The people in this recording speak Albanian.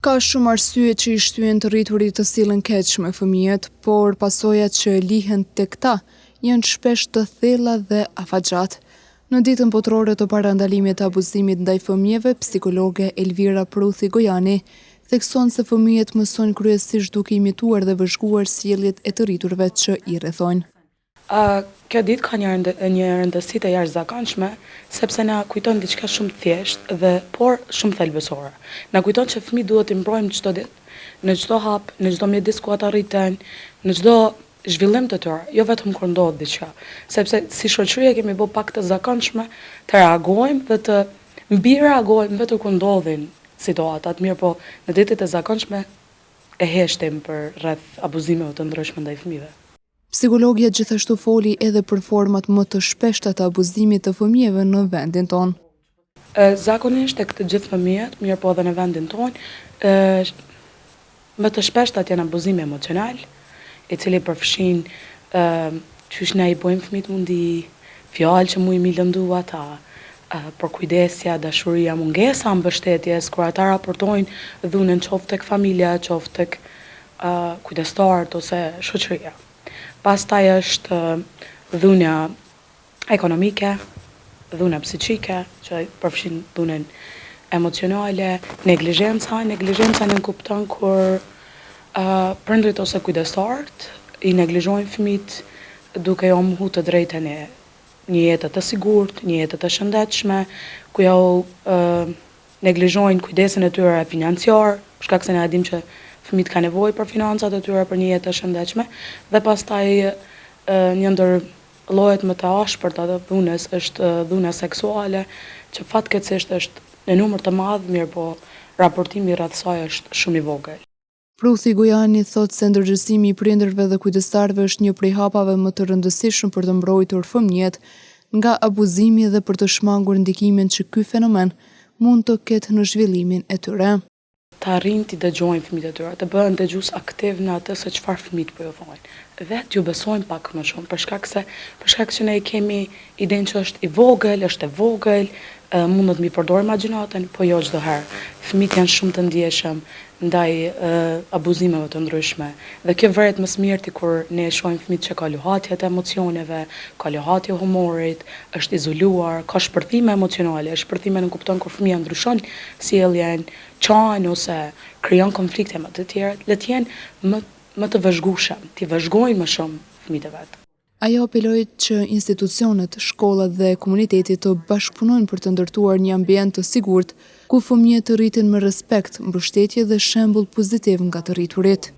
Ka shumë arsye që i shtyjnë të rriturit të sillen keq me fëmijët, por pasojat që lihen tek ta janë shpesh të thella dhe afatgjatë. Në Ditën Botërore të Parandalimit të Abuzimit ndaj Fëmijëve, psikologe Elvira Pruthi Gojani thekson se fëmijët mësojnë kryesisht duke imituar dhe vëzhguar sjelljet e të rriturve që i rrethojnë. Kjo ditë ka një një rëndësi të jashtëzakonshme, sepse na kujton diçka shumë të thjeshtë dhe por shumë thelbësore. Na kujton që fëmijët duhet t'i mbrojmë çdo ditë, në çdo hap, në çdo mjedis ku ata rriten, në çdo zhvillim të tyre, jo vetëm kur ndodh diçka. Sepse si shoqëri e kemi bo pak të zakonshme të reagojmë dhe të mbireagojmë vetëm kur ndodhin situatat, mirëpo në ditët e zakonshme e heshtim për rreth abuzimeve të ndryshme ndaj fëmijëve. Psikologja gjithashtu foli edhe për format më të shpeshta të abuzimit të fëmijëve në vendin tonë. Zakonisht tek të gjithë fëmijët, mirëpo edhe në vendin tonë, më të shpeshtat janë abuzimi emocional, i cili përfshin qysh ne i bojmë fëmijët m'u ndi, fjalë që mujnë m'i lëndu ata, përkujdesja, dashuria, mungesa e mbështetjes kur ata raportojnë dhunën qoftë tek familja, qoftë tek kujdestarët ose shoqëria. Pastaj është dhuna ekonomike, dhuna psiqike, që përfshin dhunën emocionale, neglizhenca. Neglizhenca nënkupton kur prindërit ose kujdestarët i neglizhojnë fëmijët duke jau mohu të drejtën e një jete të sigurt, një jete të shëndetshme, ku jau neglizhojnë kujdesin e tyre financiar, për shkak se ne e dimë që fëmijët kanë nevojë për financat e tyre për një jetë të shëndetshme dhe pastaj një ndër llojet më të ashpërta të dhunës është dhuna seksuale, që fatkeqësisht është në numër të madh, mirëpo raportimi rreth saj është shumë i vogël. Pruthi Gojani thotë se ndërgjegjësimi i prindërve dhe kujdestarëve është një prej hapave më të rëndësishëm për të mbrojtur fëmijët nga abuzimi dhe për të shmangur ndikimin që ky fenomen mund të ketë në zhvillimin e tyre. Të arrijnë t'i dëgjojnë fëmijët e tyre, të bëhen dëgjues aktiv në atë se çfarë fëmijët po ju thonë dhe t'ju besojnë pak më shumë, për shkak se për shkak që ne e kemi idenë që është i vogël, është e vogël, mundet m'i përdorë imagjinatën, po jo çdo herë. Fëmijët janë shumë të ndjeshëm ndaj abuzimeve të ndryshme dhe kjo vërehet më së mirti kur ne shohim fëmijët që ka luhatje të emocioneve, ka luhatje humorit, është izoluar, ka shpërthime emocionale, shpërthime nënkupton kur fëmija ndryshon sjelljen, qan ose krijon konflikte me të tjerët, le të jenë më më të vëzhgueshëm, t'i vëzhgojnë më shumë fëmijët e vet. Ajo apeloi që institucionet, shkollat dhe komuniteti të bashkëpunojnë për të ndërtuar një ambient të sigurt, ku fëmijët të rriten me respekt, mbështetje dhe shembull pozitiv nga të rriturit.